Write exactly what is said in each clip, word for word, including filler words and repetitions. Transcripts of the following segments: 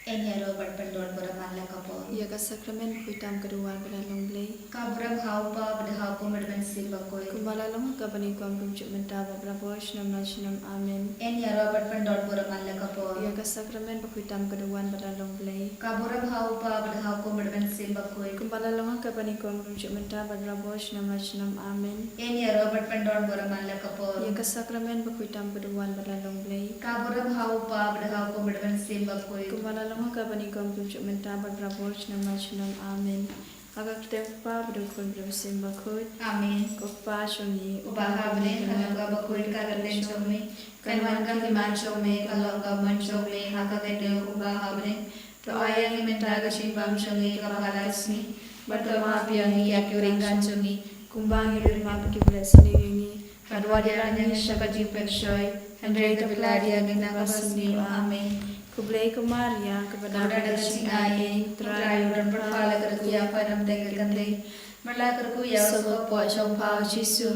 Yn ïaroh bad pyndon burom man la ka por. Ïa ka sakramen bakhuid tam ka duwan bad la long Blei. Ka burom ha u Kpa bad ha u Khun bad ha u Mynsiem Bakhuid. Kumba la long ha kaba nyngkong, kumjuh mynta bad barabor, shnong la shnong. Amen. Yn ïaroh bad pyndon burom man la ka por. Ïa ka sakramen bakhuid tam ka duwan bad la long Blei. Ka burom ha u Kpa bad ha u Khun bad ha u Mynsiem Bakhuid. Kumba la long ha kaba nyngkong, kumjuh mynta bad barabor, shnong la shnong. Amen. Yn ïaroh bad pyndon burom man la ka por. Ïa ka sakramen bakhuid tam ka duwan bad la long Blei. Ka burom ha u Kpa bad ha u Khun bad ha u Mynsiem Bakhuid. Kumba la long ha kaba nyngkong, kumjuh mynta bad barabor, shnong la shnong. Amen. Ha ka kyrteng u Kpa bad u Khun bad u Mynsiem Bakhuid. Amen. Ko Kpa jong ngi uba ha bneng, ka long kaba bakhuid ka kyrteng jong me. Kan wan ka hima jong me, ka long ka mon jong me ha ka khyndew kumba ha bneng. To ai ïa ngi mynta ka jingbam jong ngi kaba ha la ka sngi. Bad to map ïa ngi ïa ki ryngkat jong ngi, kumba ngi ruh ngi map ïa kiba leh sniew ïa ngi. Bad wat ïalam ïa ngi sha ka jingpynshoi, hynrei to pynlait ïa ngi na kaba sniew. Amen. Khublei ko Maria, kaba dap da ka jingai, U Trai u don bad pha, la kyrkhu ïa pha na pdeng ki kynthei, bad la kyrkhu ïa u soh ka kpoh jong pha u Jisu.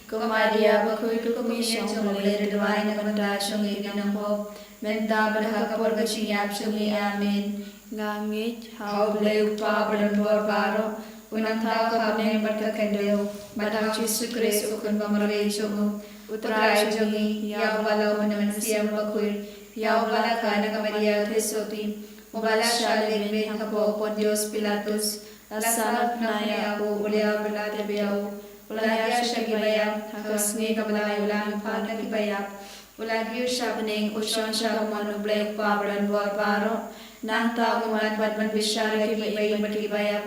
Ko Maria bakhuid, ko kmie jong U Blei, to duwai na ka bynta jong ngi ki nongpop, mynta bad ha ka por ka jingïap jong ngi. Amen. Nga ngeit ha U Blei U Kpa badonbor baroh, u nongthaw ka bneng bad ka khyndew, bad ha u Jisu Khrist u Khun bamarwei jong u, U Trai jong ngi, ïa uba la um na u Mynsiem Bakhuid, ïa uba la kha na ka Maria u theisotti, uba la shah leit beit hapoh u Pontius Pilatus, la sahnarphna ïa u, u la ïap bad la tep ïa u, u la hiar sha kiba ïap, ha ka sngi kaba lai u la mihpat na kiba ïap, u la kiew sha bneng, u shong sha ka mon U Blei U Kpa badonbor baroh. Nangta un wan pat ban bishar ïa kiba im bad kiba ïap.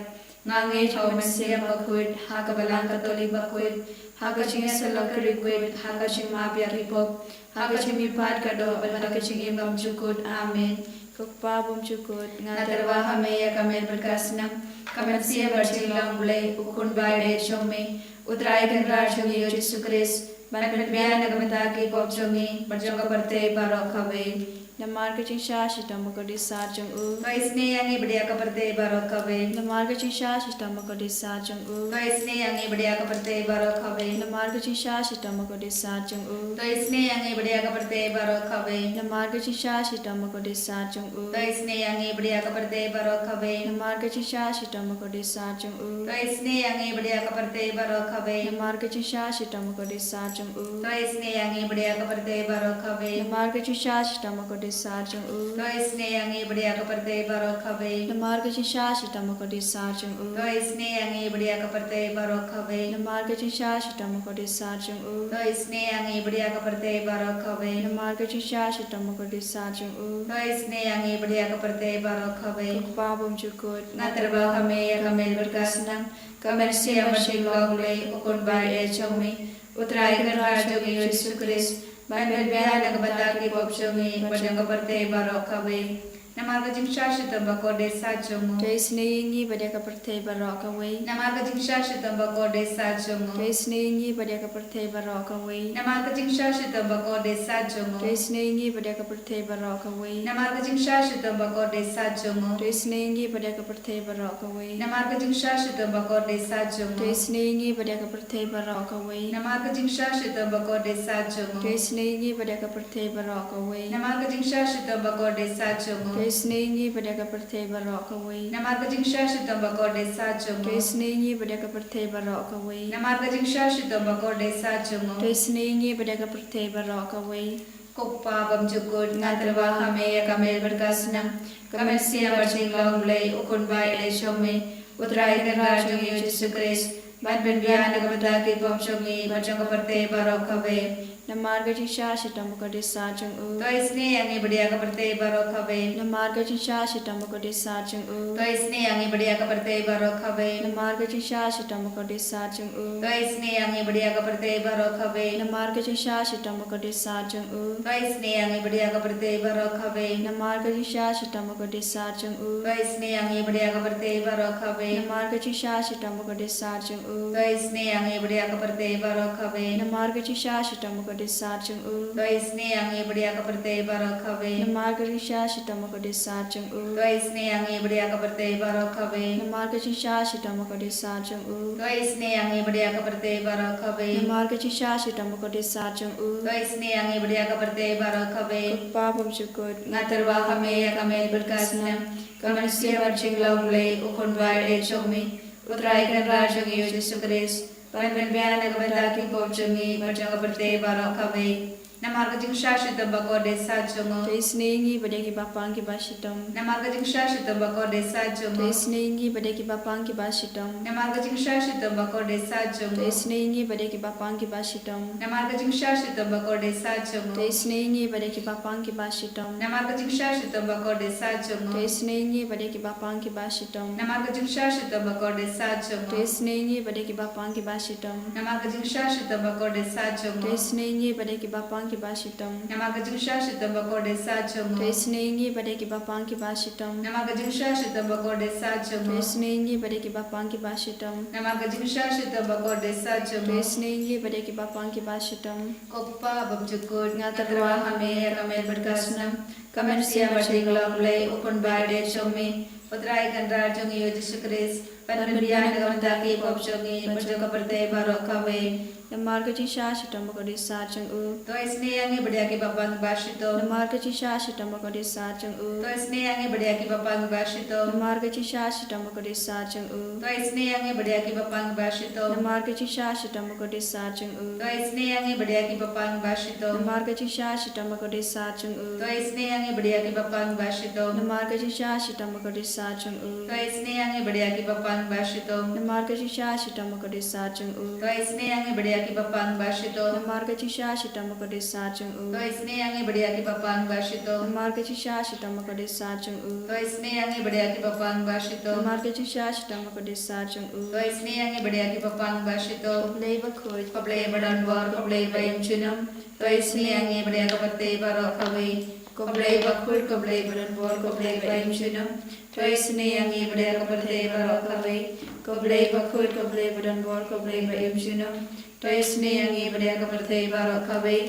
Nga ngeit ha u Mynsiem Bakhuid, ha ka Balang Katholik bakhuid, ha ka jingïasyllok ki riewkhuid, ha ka jingmap ïa ki pop, ha ka jingmihpat ka doh, bad ha ka jingim kamjukut. Amen. Ko Kpa bymjukut, nga tyrwa ha me ïa ka met bad ka snam, ka mynsiem bad jinglong Blei, u Khun ba ïeit jong me, U Trai Kynrad jong ngi u Jisu Khrist, ban pynbiang na ka bynta ki pop jong ngi bad jong ka pyrthei baroh kawei. Namar ka jingshah shitom bakordit sat jong u. To isynei ïa ngi bad ïa ka pyrthei baroh kawei. Namar ka jingshah shitom bakordit sat jong u. To isynei ïa ngi bad ïa ka pyrthei baroh kawei. Namar ka jingshah shitom bakordit sat jong u. To isynei ïa ngi bad ïa ka pyrthei baroh kawei. Namar ka jingshah shitom bakordit sat jong u. To isynei ïa ngi bad ïa ka pyrthei baroh kawei. Namar ka jingshah shitom bakordit sat jong u. To isynei ïa ngi bad ïa ka pyrthei baroh kawei. Namar ka jingshah shitom bakordit sat jong u. To isynei ïa ngi bad ïa ka pyrthei baroh kawei. Namar ka jingshah shitom bakordit sat jong u. To isynei ïa ngi bad ïa ka pyrthei baroh kawei. Namar ka jingshah shitom bakordit sat jong u. To isynei ïa ngi bad ïa ka pyrthei baroh kawei. Namar ka jingshah shitom bakordit sat jong u. To isynei ïa ngi bad ïa ka pyrthei baroh kawei. Namar ka jingshah shitom bakordit sat jong u. To isynei ïa ngi bad ïa ka pyrthei baroh kawei. Ko Kpa bymjukut, nga tyrwa ha me ïa ka met bad ka snam, ka mynsiem bad jinglong Blei, u Khun ba ïeit jong me, U Trai Kynrad jong ngi u Jisu Khrist, ban pynbiang na ka bynta ki pop jong ngi bad jong ka pyrthei baroh kawei. Namar ka jingshah shitom bakordit sat jong u. To isynei ïa ngi bad ïa ka pyrthei baroh kawei. Namar ka jingshah shitom bakordit sat jong u. To isynei ïa ngi bad ïa ka pyrthei baroh kawei. Namar ka jingshah shitom bakordit sat jong u. To isynei ïa ngi bad ïa ka pyrthei baroh kawei. Namar ka jingshah shitom bakordit sat jong u. To isynei ïa ngi bad ïa ka pyrthei baroh kawei. Namar ka jingshah shitom bakordit sat jong u. To isynei ïa ngi bad ïa ka pyrthei baroh kawei. Namar ka jingshah shitom bakordit sat jong u. To isynei ïa ngi bad ïa ka pyrthei baroh kawei. Namar ka jingshah shitom bakordit sat jong u. To isynei ïa ngi bad ïa ka pyrthei baroh kawei. Namar ka jingshah shitom bakordit sat jong u. To isynei ïa ngi bad ïa ka pyrthei baroh kawei. Namar ka jingshah shitom bakordit sat jong u. To isynei ïa ngi bad ïa ka pyrthei baroh kawei. Ko Kpa bymjukut, nga tyrwa ha me ïa ka met bad ka snam, ka mynsiem bad jinglong Blei, u Khun ba ïeit jong me, U Trai Kynrad jong ngi u Jisu Khrist, ban pynbiang na ka bynta ki pop jong ngi bad jong ka pyrthei baroh kawei. Namar ka jingshah shitom bakordit sat jong u. To isynei ïa ngi bad ïa ka pyrthei baroh kawei. Namar ka jingshah shitom bakordit sat jong u. To isynei ïa ngi bad ïa ka pyrthei baroh kawei. Namar ka jingshah shitom bakordit sat jong u. To isynei ïa ngi bad ïa ka pyrthei baroh kawei. Namar ka jingshah shitom bakordit sat jong u. To isynei ïa ngi bad ïa ka pyrthei baroh kawei. Namar ka jingshah shitom bakordit sat jong u. To isynei ïa ngi bad ïa ka pyrthei baroh kawei. Namar ka jingshah shitom bakordit sat jong To isynei ïa ngi bad ïa ka pyrthei baroh kawei. Namar ka jingshah shitom bakordit sat jong u. To isynei ïa ngi bad ïa ka pyrthei baroh kawei. Namar ka jingshah shitom bakordit sat jong u. To isynei ïa ngi bad ïa ka pyrthei baroh kawei. Namar ka jingshah shitom bakordit sat jong u. To isynei ïa ngi bad ïa ka pyrthei baroh kawei. Namar ka jingshah shitom bakordit sat jong u. To isynei ïa ngi bad ïa ka pyrthei baroh kawei. Ko Pa bymjukut, nga tyrwa ha me ïa ka met bad ka snem. Ka mynsiem bad jinglong Blei, U Khun ba ïeit jong me, U Trai Kynrad jong ngi U Jisu Khrist, ban pynbiang na ka bynta ki pop jong ngi bad jong ka pyrthei baroh kawei. Namar ka jingshah shitom bakordit sat jong u. To isynei ïa ngi bad ïa ki bapang ki bashitom. Namar ka jingshah shitom bakordit sat jong u. To isynei ïa ngi bad ïa ki bapang ki bashitom. Namar ka jingshah shitom bakordit sat jong u. To isynei ïa ngi bad ïa ki bapang ki bashitom. Namar ka jingshah shitom bakordit sat jong u. To isynei ïa ngi bad ïa ki bapang ki bashitom. Namar ka jingshah shitom bakordit sat jong u. To isynei ïa ngi bad ïa ki bapang ki bashitom. Namar ka jingshah shitom bakordit sat jong u. To isynei ïa ngi bad ïa ki bapang ki bashitom. Namar ka jingshah shitom bakordit sat jong u. To isynei ïa ngi bad ïa ki bapang ki bashitom. Namar ka jingshah shitom bakordit sat jong u. To isynei ïa ngi bad ïa ki bapang ki bashitom. Namar ka jingshah shitom bakordit sat jong u. To isynei ïa ngi bad ïa ki bapang ki bashitom. Namar ka jingshah shitom bakordit sat jong u. To isynei ïa ngi bad ïa ki bapang ki bashitom. Ko Pa bymjukut, nga tyrwa ha me ïa ka met bad ka snem. Ka mynsiem bad jinglong Blei, U Khun ba ïeit jong me, U Trai Kynrad jong ngi U Jisu Khrist, ban pynbiang na ka bynta ki pop jong ngi bad jong ka pyrthei baroh kawei. Namar ka jingshah shitom bakordit sat jong u. To isynei ïa ngi bad ïa ki bapang ki bashitom. Namar ka jingshah shitom bakordit sat jong u. To isynei ïa ngi bad ïa ki bapang ki bashitom. Namar ka jingshah shitom bakordit sat jong u. To isynei ïa ngi bad ïa ki bapang ki bashitom. Namar ka jingshah shitom bakordit sat jong u. To isynei ïa ngi bad ïa ki bapang ki bashitom. Namar ka jingshah shitom bakordit sat jong u. To isynei ïa ngi bad ïa ki bapang ki bashitom. Namar ka jingshah shitom bakordit sat jong u. To isynei ïa ngi bad ïa ki bapang ki bashitom. Namar ka jingshah shitom bakordit sat jong u. To isynei ïa ngi bad ïa ki bapang ki bashitom. Namar ka jingshah shitom bakordit sat jong u. To isynei ïa ngi bad ïa ki bapang ki bashitom. Namar ka jingshah shitom bakordit sat jong u. To isynei ïa ngi bad ïa ki bapang ki bashitom. Namar ka jingshah shitom bakordit sat jong u. To isynei ïa ngi bad ïa ki bapang ki bashitom. Ko Blei bakhuid, ko Blei badonbor, ko Blei ba im junom. To isynei ïa ngi bad ïa ka pyrthei baroh kawei. Ko Blei bakhuid, ko Blei badonbor, ko Blei ba im junom. To isynei ïa ngi bad ïa ka pyrthei baroh kawei. Ko Blei bakhuid, ko Blei badonbor, ko Blei ba im junom. To isynei ïa ngi bad ïa ka pyrthei baroh kawei.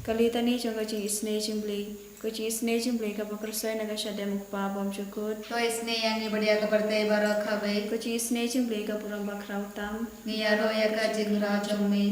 Ka litani jong ka jingisynei jong Blei. Ka jingisynei jong Blei kaba khuid na ka shadem U Kpa bymjukut. To isynei ïa ngi bad ïa ka pyrthei baroh kawei. Ka jingisynei jong Blei ka burom bakhraw tam. Ngi ïaroh ïa ka jingrwai jong me.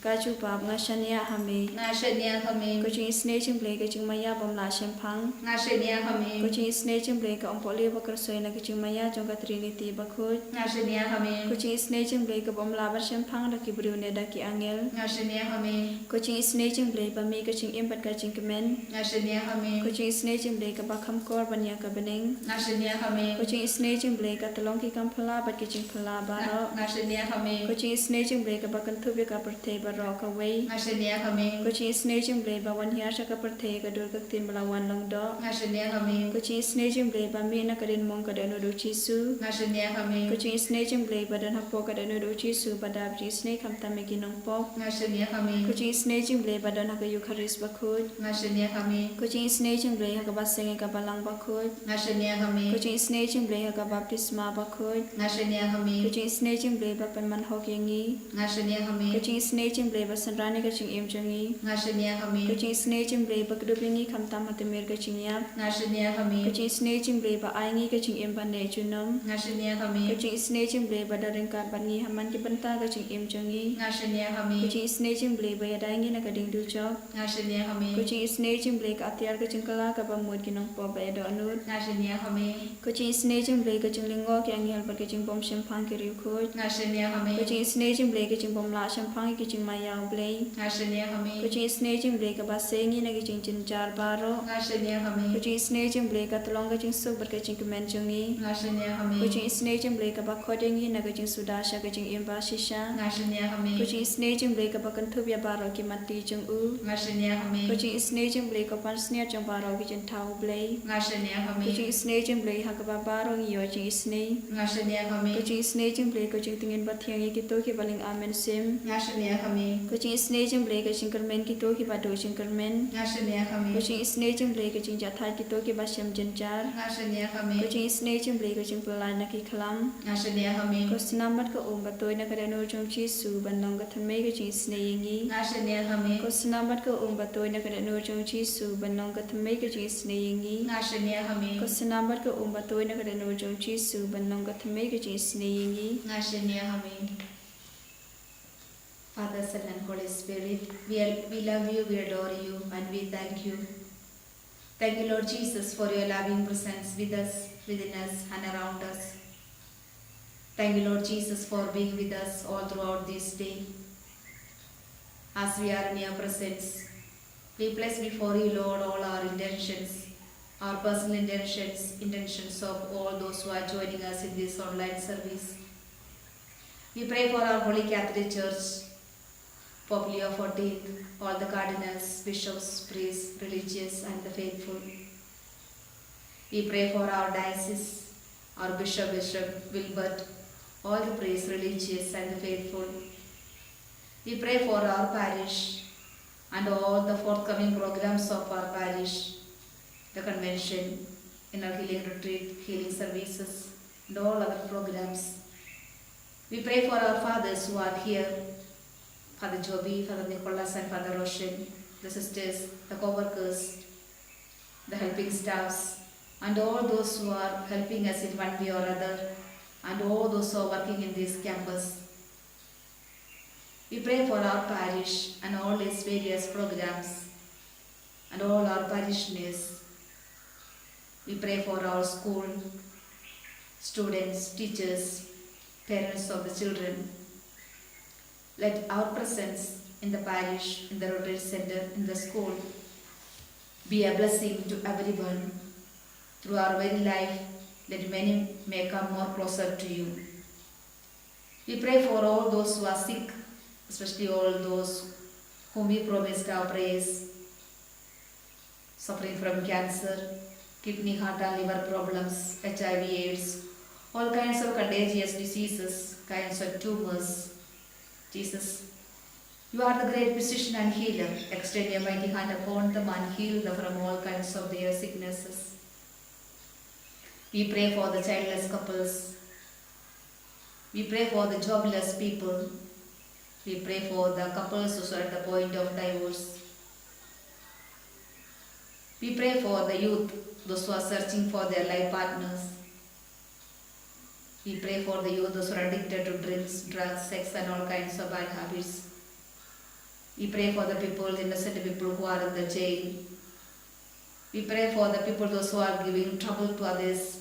Ka jubab, nga shaniah ha me. Nga shaniah ha me. Ka jingisynei jong Blei ka jingmaïa bym lah shemphang. Nga shaniah ha me. Ka jingisynei jong Blei ka umpohliew ba khuid na ka jingmaïa jong ka Trinity bakhuid. Nga shaniah ha me. Ka jingisynei jong Blei kaba ym lah ban shemphang da ki briew ne da ki angel. Nga shaniah ha me. Ka jingisynei jong Blei ba mih ka jingim bad ka jingkmen. Nga shaniah ha me. Ka jingisynei jong Blei kaba kham kor ban ïa ka bneng. Nga shaniah ha me. Ka jingisynei jong Blei ka tyllong ki kam phylla bad ki jingphylla baroh. Nga shaniah ha me. Ka jingisynei jong Blei kaba kynthup ïa ka pyrthei baroh kawei. Nga shaniah ha me. Ka jingisynei jong Blei ba wan hiar sha ka pyrthei ka dur ka ktien ba la wan long doh. Nga shaniah ha me. Ka jingisynei jong Blei ba mih na ka diengmong ka dohnud U Jisu. Nga shaniah ha me. Ka jingisynei jong Blei ba don hapoh ka dohnud U Jisu ba dap jingisynei khamtam ïa ki nongpop. Nga shaniah ha me. Ka jingisynei jong Blei ba don ha ka Eukharist bakhuid. Nga shaniah ha me. Ka jingisynei jong Blei ha kaba seng ïa ka balang bakhuid. Nga shaniah ha me. Ka jingisynei jong Blei ha ka baptisma bakhuid. Nga shaniah ha me. Ka jingisynei jong Blei ba pynman hok ïa ngi. Nga shaniah ha me. Ka jingisynei jong Blei ba synran ïa ka jingim jong ngi. Nga shaniah ha me. Ka jingisynei jong Blei ba kdup ïa ngi khamtam ha tmier ka jingïap. Nga shaniah ha me. Ka jingisynei jong Blei ba ai ngi ka jingim ba neh junom. Nga shaniah ha me. Ka jingisynei jong Blei ba da ryngkat bad ngi ha man ki bynta ka jingim jong ngi. Nga shaniah ha me. Ka jingisynei jong Blei ba ïada ïa ngi na ka diengduljok. Nga shaniah ha me. Ka jingisynei jong Blei ka atiar ka jingkylla kaba mut ki nongpop ba ïadoh nud. Nga shaniah ha me. Ka jingisynei jong Blei ka jinglyngngoh ki angel bad ka jingbym shemphang ki riewkhuid. Nga shaniah ha me. Ka jingisynei jong Blei ka jingbym lah shemphang ki jingmaïa U Blei. Nga shaniah ha me. Ka jingisynei jong Blei kaba sei ngi na ki jingjynjar baroh. Nga shaniah ha me. Ka jingisynei jong Blei ka tyllong ka jingsuk bad ka jingkmen jong ngi. Nga shaniah ha me. Ka jingisynei jong Blei kaba khot ïa ngi na ka jingsuda sha ka jingim ba shisha. Nga shaniah ha me. Ka jingisynei jong Blei kaba kynthup ïa baroh ki matti jong u. Nga shaniah ha me. Ka jingisynei jong Blei ka pansngiat jong baroh ki jingthaw U Blei. Nga shaniah ha me. Ka jingisynei jong Blei ha kaba baroh ngi ïoh jingisynei. Nga shaniah ha me. Ka jingisynei jong Blei ka jingtngen ba thiang ïa kito kiba lynga mynsiem. Nga shaniah ha me. Ko jingisynei jong U Blei, ka jingkyrmen kito kiba duh jingkyrmen. Nga shaniah ha me. Ko jingisynei jong U Blei, ka jingjahthait kito kiba shem jynjar. Nga shaniah ha me. Ko jingisynei jong U Blei, ka jingpyllait na ki khlam. Nga shaniah ha me. Ko snam bad ka um ba tuid na ka dohnud jong U Jisu ban long ka thymmei ka jingisynei ïa ngi. Nga shaniah ha me. Ko snam bad ka um ba tuid na ka dohnud jong U Jisu ban long ka thymmei ka jingisynei ïa ngi. Nga shaniah ha me. Ko snam bad ka um ba tuid na ka dohnud jong U Jisu ban long ka thymmei ka jingisynei ïa ngi. Nga shaniah ha me. Father, Son, and Holy Spirit, we, are, we love you, we adore you, and we thank you. Thank you, Lord Jesus, for your loving presence with us, within us, and around us. Thank you, Lord Jesus, for being with us all throughout this day. As we are in your presence, we place before you, Lord, all our intentions, our personal intentions, intentions of all those who are joining us in this online service. We pray for our Holy Catholic Church, Pope Leo fourteenth, all the cardinals, bishops, priests, religious, and the faithful. We pray for our diocese, our Bishop, Bishop Wilbert, all the priests, religious, and the faithful. We pray for our parish and all the forthcoming programs of our parish, the convention, inner healing retreat, healing services, and all other programs. We pray for our fathers who are here, Father Joby, Father Nicholas, and Father Roshan, the sisters, the co-workers, the helping staffs, and all those who are helping us in one way or other, and all those who are working in this campus. We pray for our parish and all its various programs, and all our parishioners. We pray for our school, students, teachers, parents of the children. Let our presence in the parish, in the Rotary Center, in the school, be a blessing to everyone. Through our very life, let many may come more closer to you. We pray for all those who are sick, especially all those whom we promised our prayers, suffering from cancer, kidney, heart, and liver problems, H I V, AIDS, all kinds of contagious diseases, kinds of tumors. Jesus, you are the great physician and healer. Extend your mighty hand upon them and heal them from all kinds of their sicknesses. We pray for the childless couples. We pray for the jobless people. We pray for the couples who are at the point of divorce. We pray for the youth, those who are searching for their life partners. We pray for the youth, those who are addicted to drinks, drugs, sex, and all kinds of bad habits. We pray for the people, innocent people who are in the jail. We pray for the people, those who are giving trouble to others,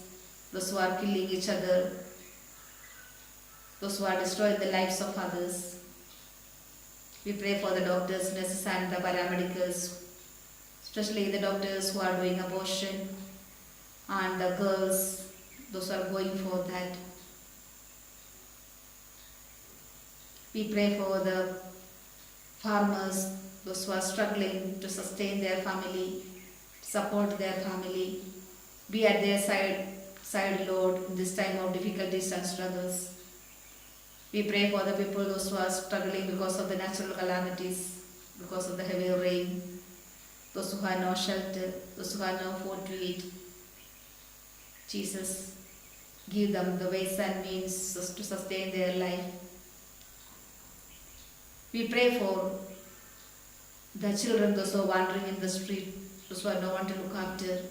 those who are killing each other, those who are destroying the lives of others. We pray for the doctors, nurses, and the paramedicals, especially the doctors who are doing abortion and the girls, those who are going for that. We pray for the farmers, those who are struggling to sustain their family, support their family, be at their side, side, Lord, in this time of difficulties and struggles. We pray for the people, those who are struggling because of the natural calamities, because of the heavy rain, those who have no shelter, those who have no food to eat. Jesus, give them the ways and means sus-, to sustain their life. We pray for the children, those who are wandering in the street, those who have no one to look after.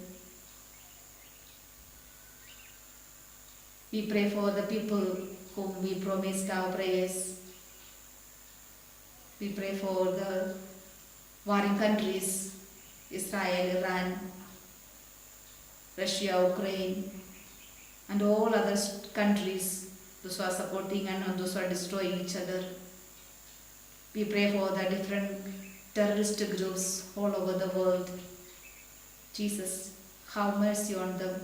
We pray for the people whom we promised our prayers. We pray for the warring countries, Israel, Iran, Russia, Ukraine, and all other s-, countries, those who are supporting and those who are destroying each other. We pray for the different terrorist groups all over the world. Jesus, have mercy on them.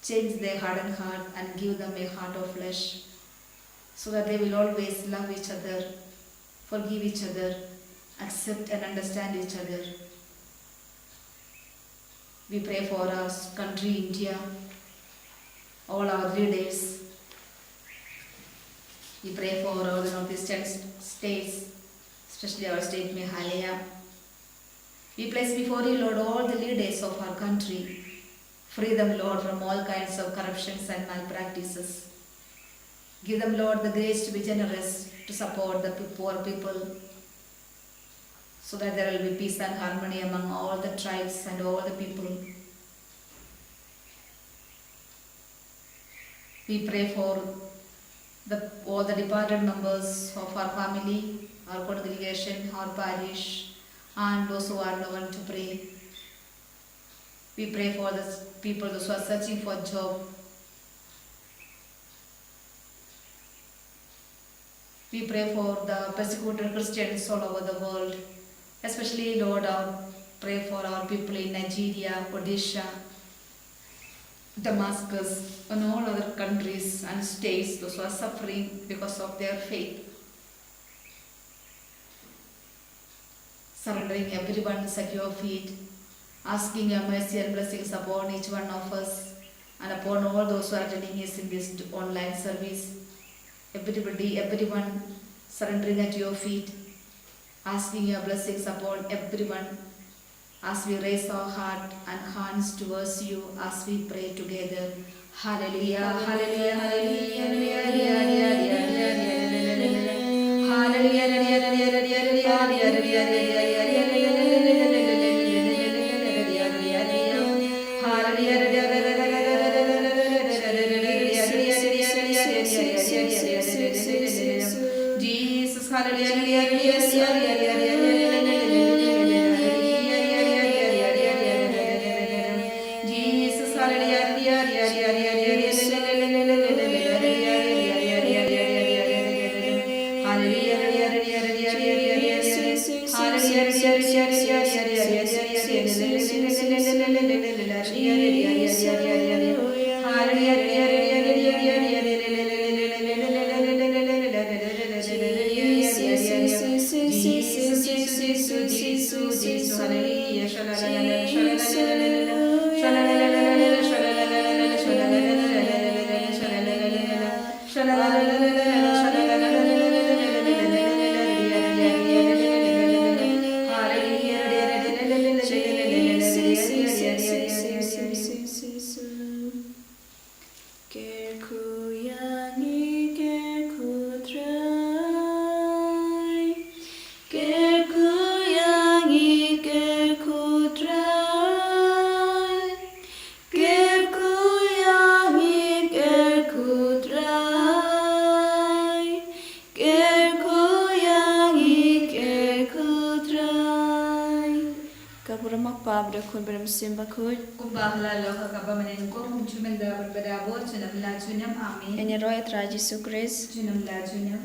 Change their hardened heart and give them a heart of flesh, so that they will always love each other, forgive each other, accept and understand each other. We pray for our country, India, all our leaders. We pray for all the northeastern s-, states, especially our state Meghalaya. We place before you, Lord, all the leaders of our country. Free them, Lord, from all kinds of corruptions and malpractices. Give them, Lord, the grace to be generous, to support the p- poor people, so that there will be peace and harmony among all the tribes and all the people. We pray for the, all the departed members of our family, our congregation, our parish, and those who are known to pray. We pray for the people, those who are searching for job. We pray for the persecuted Christians all over the world, especially, Lord, our pray for our people in Nigeria, Odisha, Damascus, and all other countries and states, those who are suffering because of their faith. Surrendering everyone at your feet, asking your mercy and blessings upon each one of us and upon all those who are attending us in this online service. Everybody, everyone, surrendering at your feet, asking your blessings upon everyone as we raise our heart and hands towards you as we pray together. Hallelujah, hallelujah, hallelujah, hallelujah, hallelujah, hallelujah. Jesus, hallelujah, hallelujah, hallelujah, hallelujah. Jesus, hallelujah, hallelujah, hallelujah, hallelujah. Kyrkhu ïa ngi, kyrkhu Trai. Kyrkhu ïa ngi, kyrkhu Trai. Kyrkhu ïa ngi, kyrkhu Trai. Kyrkhu ïa ngi, kyrkhu Trai. Ka burom u Kpa bad u Khun bad u Mynsiem Bakhuid. Kumba ha la long, ha kaba mynnyngkong, kum junom, mynta bad badabor, junom la junom. Amen. Ïaroh ïa u Trai Jisu Khrist. Junom la junom.